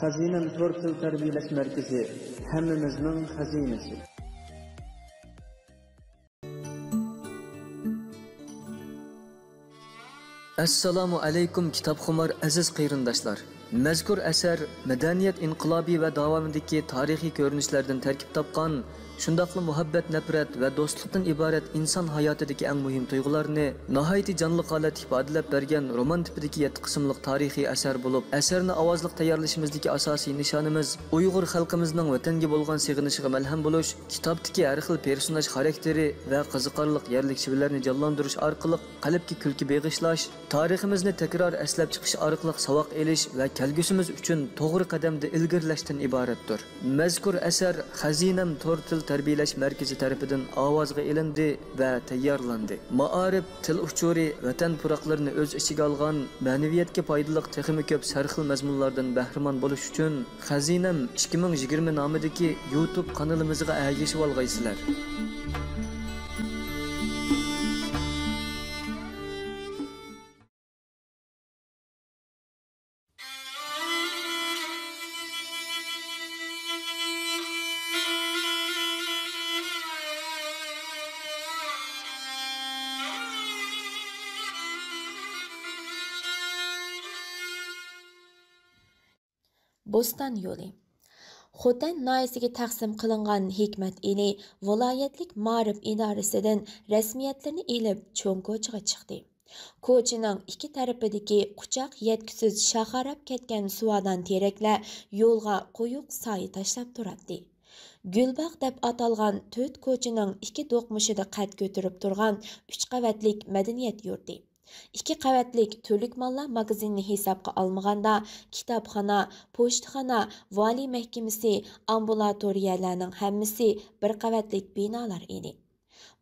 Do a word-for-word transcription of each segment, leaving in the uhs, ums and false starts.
خەزىنەم تور تىل تەربىيەلەش مەركىزى، ھەممىمىزنىڭ خەزىنىسى. ئەسسالامۇ ئەلەيكۇم، كىتابخۇمار ئەزىز قېرىنداشلار! مەزكۇر ئەسەر مەدەنىيەت ئىنقىلابى ۋە داۋامىدىكى تارىخىي كۆرۈنۈشلەردىن تەركىب تاپقان، شۇنداقلا مۇھەببەت، نەپرەت ۋە دوستلۇقتىن ئىبارەت ئىنسان ھاياتىدىكى ئەڭ مۇھىم تۇيغۇلارنى ناھايىتى جانلىق ھالەتتە ئىپادىلەپ بەرگەن رومان تىپىدىكى يەتتە قىسىملىق تارىخىي ئەسەر بولۇپ، ئەسەرنى ئاۋازلىق تەييارلىشىمىزدىكى ئاساسىي نىشانىمىز ئۇيغۇر خەلقىمىزنىڭ ۋەتەنگە بولغان سېغىنىشىغا مەلھەم بولۇش، كىتابتىكى ھەر خىل پېرسوناژ خاراكتېرى ۋە قىزىقارلىق يەرلىك شىۋىلەرنى جانلاندۇرۇش ئارقىلىق قەلبكە كۈلكە بېغىشلاش، تارىخىمىزنى تەكرار ئەسلەپ چىقىش ئارقىلىق ساۋاق ئېلىش ۋە كەلگۈسىمىز ئۈچۈن توغرا قەدەمدە ئىلگىرىلەشتىن ئىبارەتتۇر. مەزكۇر ئەسەر خەزىنەم تور تىل تەربىيەلەش مەركىزى تەرىپىدىن ئاۋازغا ئېلىندى ۋە تەييارلاندى. مائارىپ، تىل ئۇچۇرى، ۋەتەن پۇراقلىرىنى ئۆز ئىچىگە ئالغان، مەنىۋىيەتكە پايدىلىق تېخىمۇ كۆپ سەرخىل مەزمۇنلاردىن بەھرىمەن بولۇش ئۈچۈن، خەزىنەم ئىككى مىڭ يىگىرمە نامىدىكى يۇتۇب قانىلىمىزغا ئەگىشىۋالغايسىلەر! بوستان يولى. خوتەن ناھىيەسىگە تەقسىم قىلىنغان ھېكمەت ئېلى ۋىلايەتلىك مائارىپ ئىدارىسىدىن رەسمىيەتلىرىنى ئېلىپ، چوڭ كوچىغا چىقتى. كوچىنىڭ ئىككى تەرىپىدىكى قۇچاق يەتكۈسىز شاخاراپ كەتكەن سۇۋادان تېرەكلەر يولغا قويۇق سايە تاشلاپ تۇراتتى. گۈلباغ دەپ ئاتالغان تۆت كوچىنىڭ ئىككى دوقمۇشىدا قەد كۆتۈرۈپ تۇرغان ئۈچ قەۋەتلىك مەدەنىيەت يۇرتى، ئىككى قەۋەتلىك تۈرلۈك ماللار ماگىزىنىنى ھېسابقا ئالمىغاندا، كىتابخانا، پوچتىخانا، ۋالىي مەھكىمىسى، ئامبۇلاتورىيەلەرنىڭ ھەممىسى بىر قەۋەتلىك بىنالار ئىدى.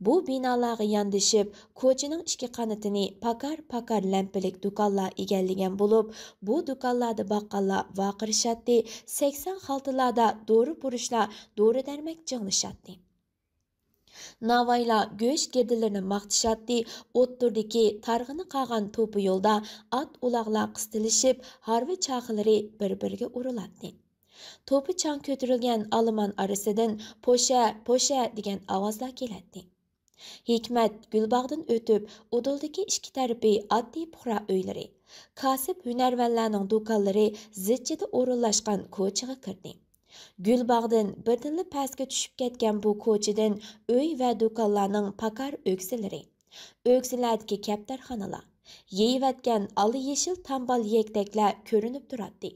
بۇ بىنالارغا ياندىشىپ، كوچىنىڭ ئىككى قانىتىنى پاكار-پاكار لەمپىلىك دۇكانلار ئىگىلىگەن بولۇپ، بۇ دۇكانلاردا باققاللار ۋارقىرىشاتتى، سەكسەن خالتىلاردا دورا پۇرۇشلار دورا-دەرمەك جىڭلىشاتتى. ناۋايلار گۆش گىردىلىرىنى ماختىشاتتى، ئوتتۇرىدىكى تارغىنى قاغان توپا يولدا ئات-ئۇلاغلار قىستىلىشىپ، ھارۋا چاقىلىرى بىر-بىرىگە ئۇرۇلاتتى. توپا چاڭ كۆتۈرۈلگەن ئالىمان ئارىسىدىن «پوشە، پوشە» دېگەن ئاۋازلار كېلەتتى. ھېكمەت گۈلباغدىن ئۆتۈپ، ئۇدۇلدىكى ئىككى تەرىپى ئاددىي پۇقرا ئۆيلىرى، كاسىپ ھۈنەرۋەنلەرنىڭ دۇكانلىرى زىچچىدە ئورۇنلاشقان كوچىغا كىردى. گۈلباغدىن بىردىنلا پەسكە چۈشۈپ كەتكەن بۇ كوچىدىن ئۆي ۋە دۇكانلارنىڭ پاكار ئۆگزىلىرى، ئۆگزىلەردىكى كەپتەرخانىلار، يېيىۋەتكەن ئالا يېشىل تامبال يەكتەكلەر كۆرۈنۈپ تۇراتتى.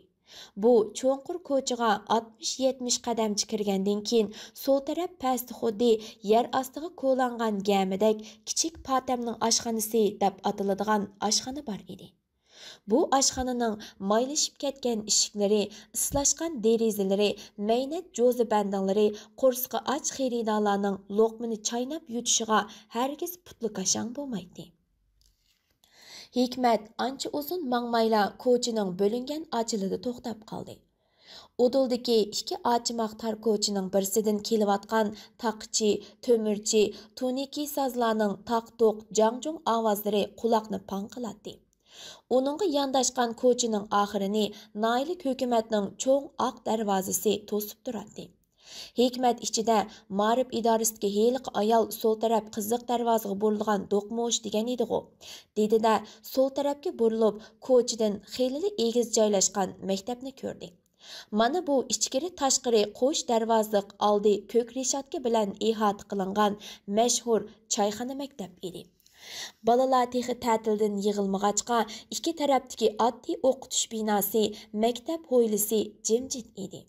بۇ چوڭقۇر كوچىغا ئاتمىش يەتمىش قەدەمچە كىرگەندىن كېيىن، سول تەرەپ پەستە خۇددى يەر ئاستىغا كولانغان گەمىدەك كىچىك پاتەمنىڭ ئاشخانىسى دەپ ئاتىلىدىغان ئاشخانا بار ئىدى. بۇ ئاشخانىنىڭ مايلىشىپ كەتكەن ئىشىكلىرى، ئىسلاشقان دېرىزىلىرى، مەينەت جوزا بەندىڭلىرى قورسىقى ئاچ خېرىدارلارنىڭ لوقمىنى چايناپ يۇتۇشىغا ھەرگىز پۇتلىكاشاڭ بولمايتتى. ھېكمەت ئانچە ئۇزۇن ماڭمايلا كوچىنىڭ بۆلۈنگەن ئاچىلىدا توختاپ قالدى. ئۇدۇلدىكى ئىككى ئاچىماق تار كوچىنىڭ بىرسىدىن كېلىۋاتقان تاقىچى، تۆمۈرچى، تۇنىكى سازلارنىڭ تاق-توق، جاڭ-جۇڭ ئاۋازلىرى قۇلاقنى پاڭ قىلاتتى. ئۇنىڭغا يانداشقان كوچىنىڭ ئاخىرىنى ناھىيەلىك ھۆكۈمەتنىڭ چوڭ ئاق دەرۋازىسى توسۇپ تۇراتتى. ھېكمەت ئىچىدە مائارىپ ئىدارىسىدىكى ھېلىقى ئايال سول تەرەپ قىزىق دەرۋازىغا بۇرۇلغان دوقمۇش دېگەن ئىدىغۇ، دېدى-دە، سول تەرەپكە بۇرۇلۇپ، كوچىدىن خېلىلا ئېگىز جايلاشقان مەكتەپنى كۆردى. مانا بۇ ئىچكىرى تاشقىرى قوش دەرۋازىلىق، ئالدى كۆك رېشاتكا بىلەن ئىھاتە قىلىنغان مەشھۇر چايخانا مەكتەپ ئىدى. بالىلار تېخى تەتىلدىن يىغىلمىغاچقا، ئىككى تەرەپتىكى ئاددىي ئوقۇتۇش بىناسى، مەكتەپ ھويلىسى جىمجىت ئىدى.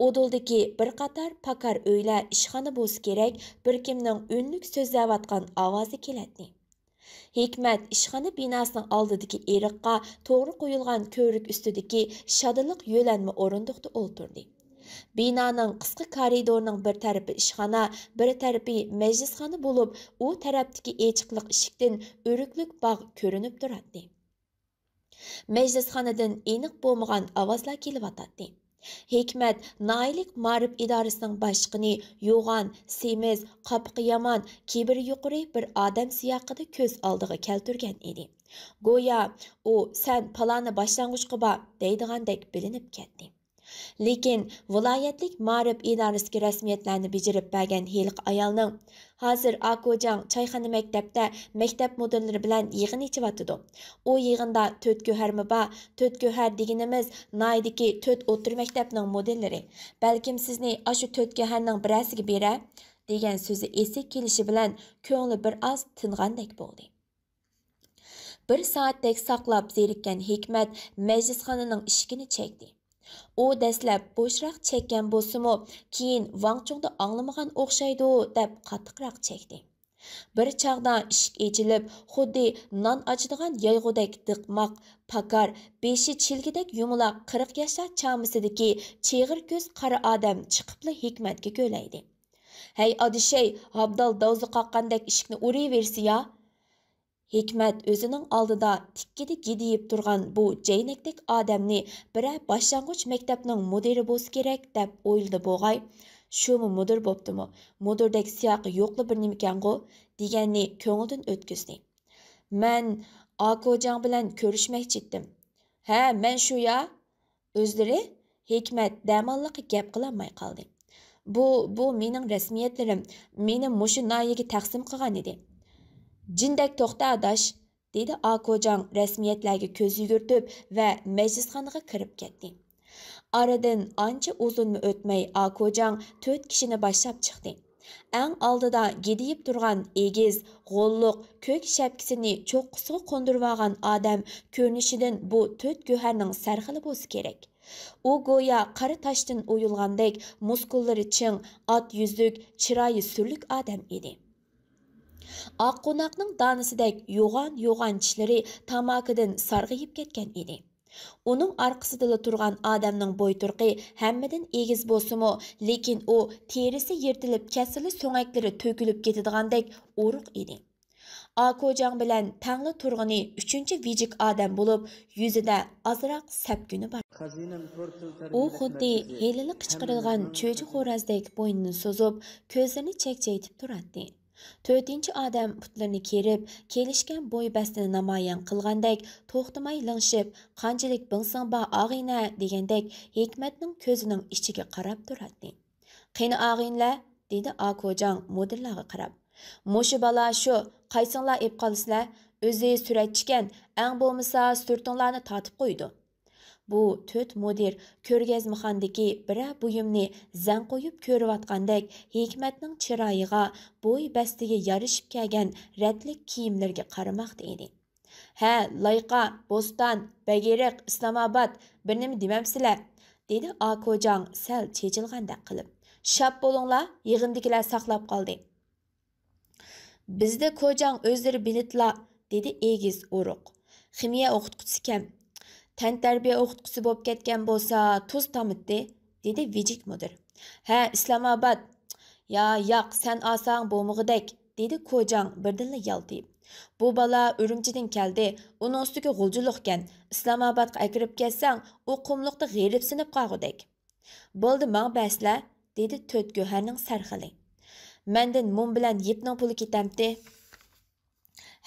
ئۇدۇلدىكى بىر قاتار پاكار ئۆيلەر ئىشخانا بولسا كېرەك، بىر كىمنىڭ ئۈنلۈك سۆزلەۋاتقان ئاۋازى كېلەتتى. ھېكمەت ئىشخانا بىناسىنىڭ ئالدىدىكى ئېرىققا توغرا قويۇلغان كۆۋرۈك ئۈستىدىكى شادىلىق يۆلەنمە ئورۇندۇقتا ئولتۇردى. بىنانىڭ قىسقا كارىدورىنىڭ بىر تەرىپى ئىشخانا، بىر تەرىپى مەجلىسخانا بولۇپ، ئۇ تەرەپتىكى ئېچىقلىق ئىشىكتىن ئۆرۈكلۈك باغ كۆرۈنۈپ تۇراتتى. مەجلىسخانىدىن ئېنىق بولمىغان ئاۋازلار كېلىۋاتاتتى. ھېكمەت ناھىيەلىك مائارىپ ئىدارىسىنىڭ باشلىقىنى يوغان، سېمىز، قاپىقى يامان، كىبىرى يۇقىرى بىر ئادەم سىياقىدا كۆز ئالدىغا كەلتۈرگەن ئىدى. گويا ئۇ «سەن پالانى باشلانغۇچقا بار» دەيدىغاندەك بىلىنىپ كەتتى. لېكىن ۋىلايەتلىك مائارىپ ئىدارىسىدىكى رەسمىيەتلەرنى بېجىرىپ بەرگەن ھېلىقى ئايالنىڭ، ھازىر ئاكوجاڭ چايخانا مەكتەپتە مەكتەپ مۇدىرلىرى بىلەن يىغىن ئېچىۋاتىدۇ. ئۇ يىغىندا تۆت گۆھەرمۇ بار؟ تۆت گۆھەر دېگىنىمىز ناھىيەدىكى تۆت ئوتتۇرا مەكتەپنىڭ مۇدىرلىرى. بەلكىم سىزنى ئاشۇ تۆت گۆھەرنىڭ بىرەرسىگە بېرەر؟ دېگەن سۆزى ئېسىگە كېلىشى بىلەن كۆڭلى بىر ئاز تىنغاندەك بولدى. بىر سائەتتەك ساقلاپ زېرىككەن ھېكمەت مەجلىسخانىنىڭ ئىشىكىنى چەكتى. ئۇ دەسلەپ بوشراق چەككەن بولسىمۇ، كېيىن ۋاڭ چۇڭدا ئاڭلىمىغان ئوخشايدۇ دەپ قاتتىقراق چەكتى. بىر چاغدا ئىشىك ئېچىلىپ، خۇددى نان ئاچىدىغان يايغۇدەك دىقماق، پاكار، بېشى چىلگىدەك يۇمىلاق قىرىق ياشلار چامىسىدىكى چېغىر كۆز قارا ئادەم چىقىپلا ھېكمەتكە گۆلەيدى. ھەي ئادىشەي، ئابدال داۋزا قاققاندەك ئىشىكنى ئۇرۇۋېرىسە يا! ھېكمەت ئۆزىنىڭ ئالدىدا تىككىدە گىدىيىپ تۇرغان بۇ جەينەكتەك ئادەمنى بىرەر باشلانغۇچ مەكتەپنىڭ مۇدىرى بولسا كېرەك دەپ ئويلىدى بوغاي. شۇمۇ مۇدىر بوپتىمۇ؟ مۇدىردەك سىياقى يوقلا بىر نېمىكەنغۇ؟ دېگەننى كۆڭلىدىن ئۆتكۈزدى. مەن ئاكوجاڭ بىلەن كۆرۈشمەكچىدىم. ھە، مەن شۇ يا. ئۆزلىرى؟ ھېكمەت دەماللىققا گەپ قىلالماي قالدى. بۇ، بۇ مېنىڭ رەسمىيەتلىرىم، مېنى مۇشۇ ناھىيەگە تەقسىم قىلغان ئىدى. جىندەك توختا ئاداش، دېدى ئاكوجاڭ رەسمىيەتلەرگە كۆز يۈگۈرتۈپ ۋە مەجلىسخانىغا كىرىپ كەتتى. ئارىدىن ئانچە ئۇزۇنمۇ ئۆتمەي ئاكوجاڭ تۆت كىشىنى باشلاپ چىقتى. ئەڭ ئالدىدا گىدىيىپ تۇرغان ئېگىز، غوللۇق، كۆك شەپكىسىنى چوققىسىغا قوندۇرۇۋالغان ئادەم كۆرۈنۈشىدىن بۇ تۆت گۆھەرنىڭ سەرخىلى بولسا كېرەك. ئۇ گويا قارا تاشتىن ئويۇلغاندەك مۇسكۇللىرى چىڭ، ئات يۈزلۈك، چىرايى سۈرلۈك ئادەم ئىدى. ئاق قوناقنىڭ دانىسىدەك يوغان-يوغان چىشلىرى تاماكىدىن سارغىيىپ كەتكەن ئىدى. ئۇنىڭ ئارقىسىدىلا تۇرغان ئادەمنىڭ بوي تۇرقى ھەممىدىن ئېگىز بولسىمۇ، لېكىن ئۇ تېرىسى يىرتىلىپ كەتسىلا سۆڭەكلىرى تۆكۈلۈپ كېتىدىغاندەك ئورۇق ئىدى. ئاكوجاڭ بىلەن تەڭلا تۇرغىنى ئۈچىنچى ۋىجىك ئادەم بولۇپ، يۈزىدە ئازراق سەپكۈنى بار. ئۇ خۇددى ھېلىلا قىچقىرىدىغان چۆچە خورازدەك بوينىنى سوزۇپ، كۆزلىرىنى چەكچەيتىپ تۇراتتى. تۆتىنچى ئادەم پۇتلىرىنى كېرىپ، كېلىشكەن بوي بەستىنى نامايان قىلغاندەك توختىماي لىڭشىپ، قانچىلىك بىڭسىڭ بار ئاغىنە دېگەندەك ھېكمەتنىڭ كۆزىنىڭ ئىچىگە قاراپ تۇراتتى. قېنى ئاغىنىلەر؟ دېدى ئاكوجاڭ مۇدىرلارغا قاراپ. مۇشۇ بالا شۇ، قايسىڭلار ئېپ قالىسىلەر؟ ئۆزى سۈرەتچىكەن، ئەڭ بولمىسا سۈرىتىڭلارنى تارتىپ قويىدۇ. بۇ تۆت مۇدىر كۆرگەزمىخانىدىكى بىرەر بۇيۇمنى زەڭ قويۇپ كۆرۈۋاتقاندەك ھېكمەتنىڭ چىرايىغا، بوي بەستىگە يارىشىپ كەلگەن رەتلىك كىيىملىرىگە قارىماقتا ئىدى. ھە، لايقا، بوستان، بەگىرىق، ئىسلامئاباد، بىر نېمە دېمەمسىلەر؟ دېدى ئاكوجاڭ سەل چېچىلغاندەك قىلىپ. شاپ بولۇڭلار، يىغىندىكىلەر ساقلاپ قالدى. بىزدە كوجاڭ ئۆزلىرى بىلىدىلا، دېدى ئېگىز ئورۇق. خىمىيە ئوقۇتقۇچىسىكەن. تەنتەربىيە ئوقۇتقۇچىسى بولۇپ كەتكەن بولسا تۇز تامىتتى، دېدى ۋىجىك مۇدىر. ھە، ئىسلامئاباد. يا ياق، سەن ئالساڭ بولمىغۇدەك، دېدى كوجاڭ بىردىنلا يالتىيىپ. بۇ بالا ئۈرۈمچىدىن كەلدى، ئۇنىڭ ئۈستىگە غۇلجىلىقكەن، ئىسلامئابادقا ئەكىرىپ كەتسەڭ ئۇ قۇملۇقتا غېرىبسىنىپ قالغۇدەك. بولدى، ماڭا بەرسىلە، دېدى تۆت گۆھەرنىڭ سەرخىلى. مەندىن مۇم بىلەن يىپنىڭ پۇلى كېتەمتى؟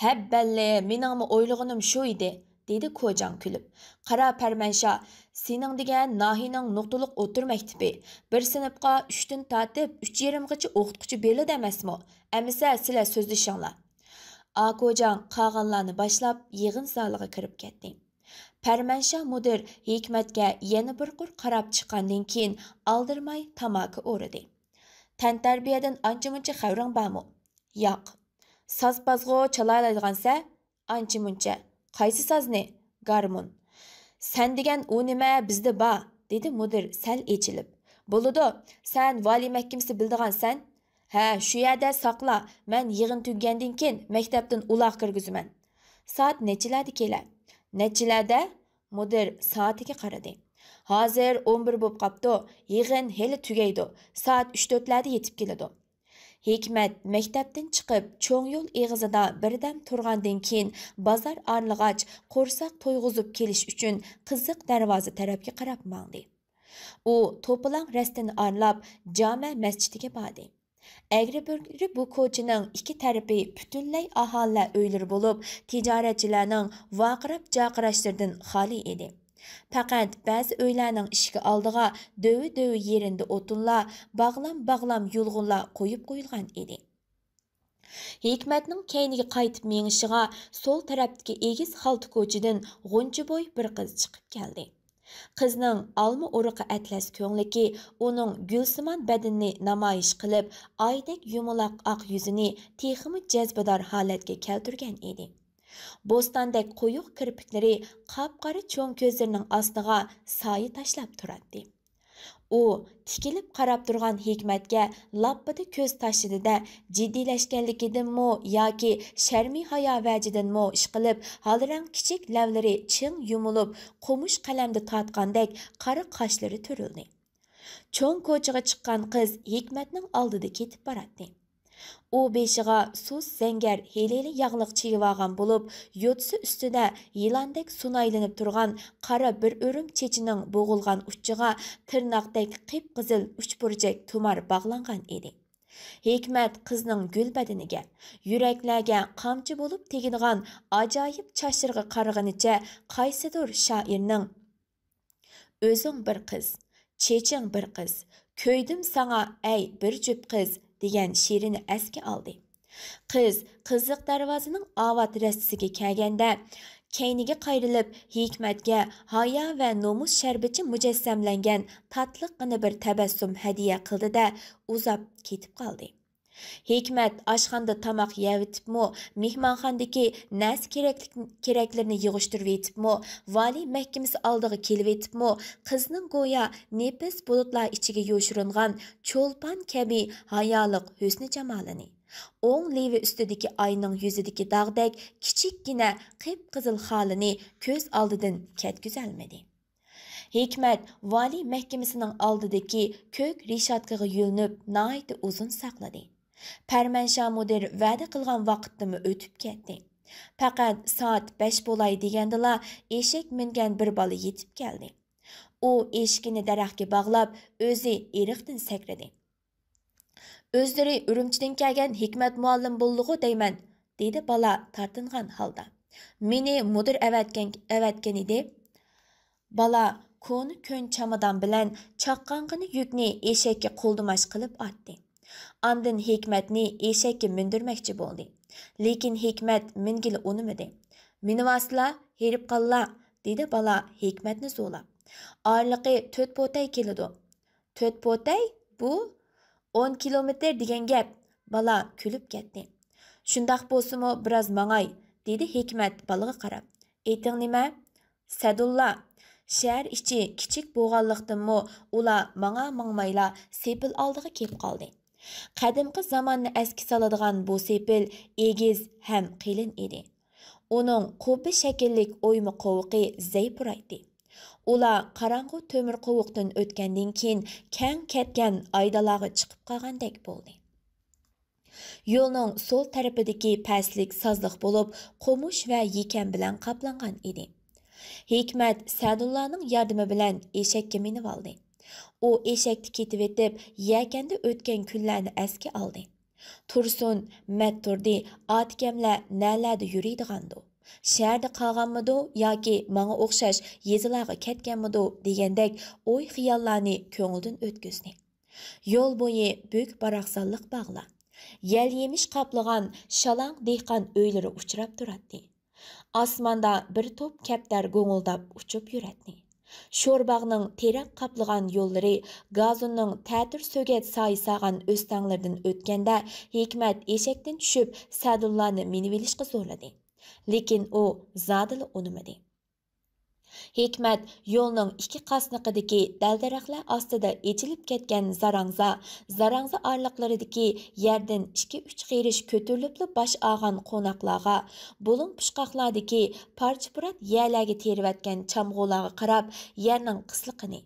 ھەببەللى، مېنىڭمۇ ئويلىغىنىم شۇ ئىدى، دېدى كوجاڭ كۈلۈپ. قارا پەرمەنشا، سېنىڭ دېگەن ناھىيەنىڭ نۇقتىلىق ئوتتۇرا مەكتىپى، بىر سىنىپقا ئۈچتىن تارتىپ ئۈچ يېرىمغىچە ئوقۇتقۇچى بېرىلىدۇ ئەمەسمۇ؟ ئەمىسە سىلەر سۆزلىشىڭلار. ئاكوجاڭ قالغانلارنى باشلاپ يىغىن زالىغا كىرىپ كەتتى. پەرمەنشا مۇدىر ھېكمەتكە يەنە بىر قۇر قاراپ چىققاندىن كېيىن ئالدىرىماي تاماكا ئورىدى. تەنتەربىيەدىن ئانچە-مۇنچە خەۋىرىڭ بارمۇ؟ ياق. ساز-پازغۇ چالالايدىغانسەن؟ ئانچە-مۇنچە. قايسى سازنى؟ گارمون. سەن دېگەن ئۇ نېمە بىزدە بار، دېدى مۇدىر سەل ئېچىلىپ. بولىدۇ، سەن ۋالىي مەھكىمىسى بىلىدىغانسەن. ھە، شۇ يەردە ساقلا، مەن يىغىن تۈگىگەندىن كېيىن مەكتەپتىن ئۇلاغ كىرگۈزىمەن. سائەت نەچچىلەردە كېلە؟ نەچچىلەردە؟ مۇدىر سائىتىگە قارىدى. ھازىر ئون بىر بولۇپ قاپتۇ، يىغىن ھېلى تۈگەيدۇ، سائەت ئۈچ تۆتلەردە يېتىپ كېلىدۇ. ھېكمەت مەكتەپتىن چىقىپ، چوڭ يول ئېغىزىدا بىردەم تۇرغاندىن كېيىن، بازار ئارىلىغاچ قورساق تويغۇزۇپ كېلىش ئۈچۈن قىزىق دەرۋازا تەرەپكە قاراپ ماڭدى. ئۇ توپىلاڭ رەستىنى ئارىلاپ، جامە مەسچىتىگە باردى. ئەگرى-بۈگرى بۇ كوچىنىڭ ئىككى تەرىپى پۈتۈنلەي ئاھالىلەر ئۆيلىرى بولۇپ، تىجارەتچىلەرنىڭ ۋارقىراپ-جارقىراشلىرىدىن خالىي ئىدى. پەقەت بەزى ئۆيلەرنىڭ ئىشىكى ئالدىغا دۆۋە-دۆۋە يېرىندە ئوتۇنلار، باغلام-باغلام يۇلغۇنلار قويۇپ قويۇلغان ئىدى. ھېكمەتنىڭ كەينىگە قايتىپ مېڭىشىغا سول تەرەپتىكى ئېگىز خالتا كوچىدىن غۇنچە بوي بىر قىز چىقىپ كەلدى. قىزنىڭ ئالما ئورۇقى ئەتلەس كۆڭلىكى ئۇنىڭ گۈلسىمان بەدىنىنى نامايىش قىلىپ، ئايدەك يۇمىلاق ئاق يۈزىنى تېخىمۇ جەزبىدار ھالەتكە كەلتۈرگەن ئىدى. بوستاندەك قويۇق كىرپىكلىرى قاپقارا چوڭ كۆزلىرىنىڭ ئاستىغا سايە تاشلاپ تۇراتتى. ئۇ تىكىلىپ قاراپ تۇرغان ھېكمەتكە لاپپىدە كۆز تاشلىدى-دە، جىددىيلەشكەنلىكىدىنمۇ ياكى شەرمى-ھايا ۋەجىدىنمۇ ئىشقىلىپ، ھالرەڭ كىچىك لەۋلىرى چىڭ يۇمۇلۇپ، قومۇش قەلەمدە تارتقاندەك قارا قاشلىرى تۈرۈلدى. چوڭ كوچىغا چىققان قىز ھېكمەتنىڭ ئالدىدا كېتىپ باراتتى. ئۇ بېشىغا سۇس زەڭگەر ھېلىلى ياغلىق چىگىۋالغان بولۇپ، يوتىسى ئۈستىدە يىلاندەك سۇنايلىنىپ تۇرغان قارا بىر ئۆرۈم چېچىنىڭ بوغۇلغان ئۇچىغا تىرناقتەك قىپقىزىل ئۈچ بۇرجەك تۇمار باغلانغان ئىدى. ھېكمەت قىزنىڭ گۈل بەدىنىگە، يۈرەكلەرگە قامچا بولۇپ تېگىدىغان ئاجايىپ چاچلىرىغا قارىغىنىچە قايسىدۇر شائىرنىڭ «ئۆزۈڭ بىر قىز، چېچىڭ بىر قىز، كۆيدۈم ساڭا، ئەي بىر جۈپ قىز» دېگەن شېئىرىنى ئەسكە ئالدى. قىز قىزىق دەرۋازىنىڭ ئاۋات رەستىسىگە كەلگەندە، كەينىگە قايرىلىپ، ھېكمەتكە ھايا ۋە نومۇس شەربىچە مۇجەسسەملەنگەن تاتلىققىنا بىر تەبەسسۇم ھەدىيە قىلدى-دە، ئۇزاپ كېتىپ قالدى. ھېكمەت ئاشخانىدا تاماق يەۋېتىپمۇ، مېھمانخانىدىكى نەرسە كېرەكلىك، كېرەكلىرىنى يىغىشتۇرۇۋېتىپمۇ، ۋالىي مەھكىمىسى ئالدىغا كېلىۋېتىپمۇ، قىزنىڭ گويا نېپىز بۇلۇتلار ئىچىگە يوشۇرۇنغان چولپان كەبى ھايالىق ھۆسنى جامالىنى، ئوڭ لېۋى ئۈستىدىكى ئاينىڭ يۈزىدىكى داغدەك كىچىككىنە قىپقىزىل خالىنى كۆز ئالدىدىن كەتكۈزەلمىدى. ھېكمەت ۋالىي مەھكىمىسىنىڭ ئالدىدىكى كۆك رېشاتكىغا يۆلىنىپ ناھايىتى ئۇزۇن ساقلىدى. پەرمانشاھ مۇدىر ۋەدە قىلغان ۋاقىتتىمۇ ئۆتۈپ كەتتى. پەقەت سائەت بەش بولاي دېگەندىلا ئېشەك مىنگەن بىر بالا يېتىپ كەلدى. ئۇ ئېشىكىنى دەرەخكە باغلاپ، ئۆزى ئېرىقتىن سەكرىدى. «ئۆزلىرى ئۈرۈمچىدىن كەلگەن ھېكمەت مۇئەللىم بولىدىغۇ دەيمەن»، دېدى بالا تارتىنغان ھالدا. «مېنى مۇدىر ئەۋەتكەن، ئەۋەتكەن ئىدى.» بالا كونا كۆن چامادان بىلەن چاققانغىنا يۈكنى ئېشەككە قولدىماچ قىلىپ ئارتتى. ئاندىن ھېكمەتنى ئېشەككە مىندۈرمەكچى بولدى. لېكىن ھېكمەت مىنگىلى ئۇنىمىدى. «مىنىۋالسىلا، ھېرىپ قاللا»، دېدى بالا ھېكمەتنى زورلاپ. «ئارىلىقى تۆت پوتەي كېلىدۇ.» «تۆت پوتەي؟ بۇ ئون كىلومېتىر دېگەن گەپ.» بالا كۈلۈپ كەتتى. «شۇنداق بولسىمۇ بىراز ماڭاي»، دېدى ھېكمەت بالىغا قاراپ. «ئېتىڭ نېمە؟» «سەدۇللا.» شەھەر ئىچى كىچىك بولغانلىقتىنمۇ ئۇلار ماڭا ماڭمايلا سېپىل ئالدىغا كېلىپ قالدى. قەدىمكى زاماننى ئەسكە سالىدىغان بۇ سېپىل ئېگىز ھەم قېلىن ئىدى. ئۇنىڭ قۇببە شەكىللىك ئويما قوۋۇقى زەي پۇرايتتى. ئۇلار قاراڭغۇ تۆمۈر قوۋۇقتىن ئۆتكەندىن كېيىن، كەڭ كەتكەن ئايدالارغا چىقىپ قالغاندەك بولدى. يولنىڭ سول تەرىپىدىكى پەسلىك سازلىق بولۇپ، قومۇش ۋە يېكەن بىلەن قاپلانغان ئىدى. ھېكمەت سەدۇللانىڭ ياردىمى بىلەن ئېشەككە مىنىۋالدى. ئۇ ئېشەكتە كېتىۋېتىپ، يەكەندە ئۆتكەن كۈنلەرنى ئەسكە ئالدى. تۇرسۇن، مەتتۇردى، ئاتىكەملەر نەلەردە يۈرىدىغاندۇ؟ شەھەردە قالغانمىدۇ ياكى ماڭا ئوخشاش يېزىلارغا كەتكەنمىدۇ دېگەندەك ئوي-خىياللارنى كۆڭلىدىن ئۆتكۈزدى. يول بويى بۈك باراقسانلىق باغلار، يەل-يېمىش قاپلىغان شالاڭ دېھقان ئۆيلىرى ئۇچراپ تۇراتتى. ئاسماندا بىر توپ كەپتەر گۇڭۇلداپ ئۇچۇپ يۈرەتتى. شورباغنىڭ تېرەك قاپلىغان يوللىرى، گازوننىڭ تەتۈر سۆگەت سايە سالغان ئۆستەڭلىرىدىن ئۆتكەندە، ھېكمەت ئېشەكتىن چۈشۈپ، سەدۇللانى مىنىۋېلىشقا زورلىدى. لېكىن ئۇ زادىلا ئۇنىمىدى. ھېكمەت يولنىڭ ئىككى قاسنىقىدىكى دەل-دەرەخلەر ئاستىدا ئېچىلىپ كەتكەن زاراڭزا، زاراڭزا ئارىلىقلىرىدىكى يەردىن ئىككى-ئۈچ قېرىش كۆتۈرۈلۈپلا باش ئالغان قوناقلارغا، بۇلۇڭ-پۇچقاقلاردىكى پارچە-پۇرات يەرلەرگە تېرىۋەتكەن چامغۇلارغا قاراپ، يەرنىڭ قىسلىقىنى،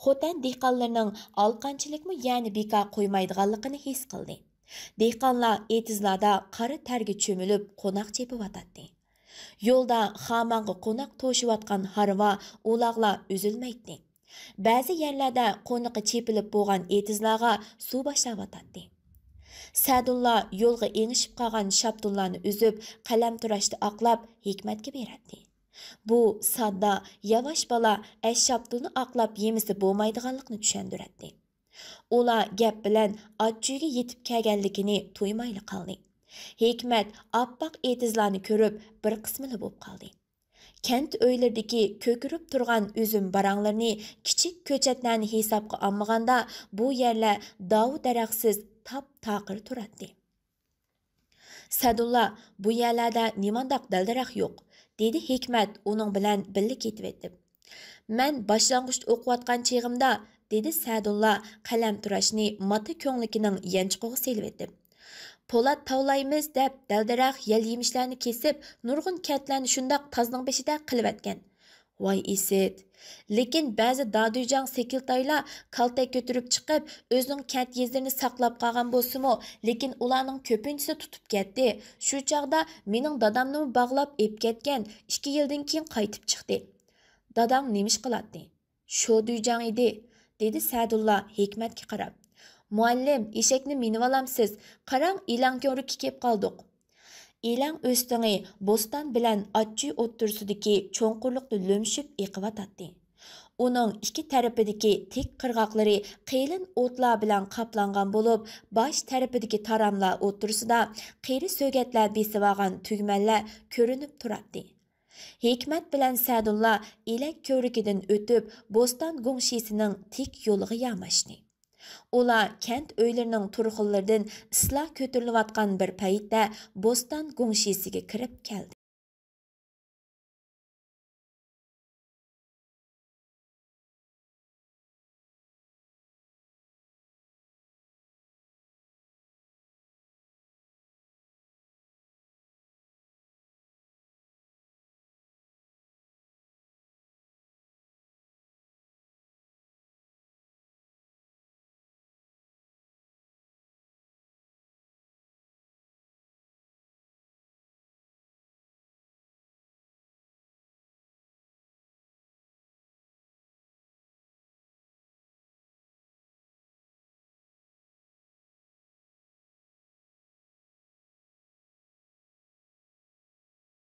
خوتەن دېھقانلىرىنىڭ ئالىقانچىلىكمۇ يەرنى بىكار قويمايدىغانلىقىنى ھېس قىلدى. دېھقانلار ئېتىزلاردا قارا تەرگە چۆمۈلۈپ قوناق چېپىۋاتاتتى. يولدا خامانغا قوناق توشۇۋاتقان ھارۋا ئۇلاغلار ئۈزۈلمەيتتى. بەزى يەرلەردە قونىقى چېپىلىپ بولغان ئېتىزلارغا سۇ باشلاۋاتاتتى. سەدۇللا يولغا ئېڭىشىپ قالغان شاپتۇللارنى ئۈزۈپ، قەلەمتىراشتا ئاقلاپ، ھېكمەتكە بېرەتتى. بۇ ساددا، ياۋاش بالا ئەششاپتۇلنى ئاقلاپ يېمىسە بولمايدىغانلىقىنى چۈشەندۈرەتتى. ئۇلار گەپ بىلەن ئاچچۈيگە يېتىپ كەلگەنلىكىنى تۇيمايلا قالدى. ھېكمەت ئاپئاق ئېتىزلارنى كۆرۈپ، بىر قىسمىلا بولۇپ قالدى. كەنت ئۆيلىرىدىكى كۆكىرىپ تۇرغان ئۈزۈم باراڭلىرىنى، كىچىك كۆچەتلەرنى ھېسابقا ئالمىغاندا، بۇ يەرلەر داۋۇ دەرەخسىز تاپتاقىر تۇراتتى. سەدۇللا، بۇ يەرلەردە نېمانداق دەل-دەرەخ يوق؟ دېدى ھېكمەت ئۇنىڭ بىلەن بىللە كېتىۋېتىپ. مەن باشلانغۇچتا ئوقۇۋاتقان چېغىمدا، دېدى سەدۇللا قەلەمتىراشنى ماتا كۆڭلىكىنىڭ يانچۇقىغا سېلىۋېتىپ. پولات تاۋلايمىز دەپ دەل-دەرەخ، يەل-يېمىشلەرنى كېسىپ، نۇرغۇن كەنتلەرنى شۇنداق تازنىڭ بېشىدە قىلىۋەتكەن. ۋاي ئىسىت! لېكىن بەزى دادۈيجاڭ سېكىلتايلار كالتەك كۆتۈرۈپ چىقىپ، ئۆزىنىڭ كەنت يېزىلىرىنى ساقلاپ قالغان بولسىمۇ، لېكىن ئۇلارنىڭ كۆپىنچىسى تۇتۇپ كەتتى. شۇ چاغدا مېنىڭ دادامنىمۇ باغلاپ ئېلىپ كەتكەن. ئىككى يىلدىن كېيىن قايتىپ چىقتى. داداڭ نېمە ئىش قىلاتتى؟ شودۈيجاڭ ئىدى، دېدى سەدۇللا ھېكمەتكە قاراپ. مۇئەللىم، ئېشەكنى مىنىۋالامسىز؟ قاراڭ، ئىلەڭ كۆۋرۈككە كېلىپ قالدۇق. ئىلەڭ ئۆستىڭى بوستان بىلەن ئاچچىي ئوتتۇرىسىدىكى چوڭقۇرلۇقتا لۆمشۈپ ئېقىۋاتاتتى. ئۇنىڭ ئىككى تەرىپىدىكى تىك قىرغاقلىرى قېلىن ئوتلار بىلەن قاپلانغان بولۇپ، باش تەرىپىدىكى تاراملار ئوتتۇرىسىدا قېرى سۆگەتلەر بېسىۋالغان تۈگمەنلەر كۆرۈنۈپ تۇراتتى. ھېكمەت بىلەن سەدۇللا ئىلەك كۆۋرۈكىدىن ئۆتۈپ، بوستان گۇڭشىسىنىڭ تىك يولىغا ياماشتى. ئۇلار كەنت ئۆيلىرىنىڭ تۇرخۇنلىرىدىن ئىسلا كۆتۈرۈلۈۋاتقان بىر پەيتتە بوستان گۇڭشىسىگە كىرىپ كەلدى.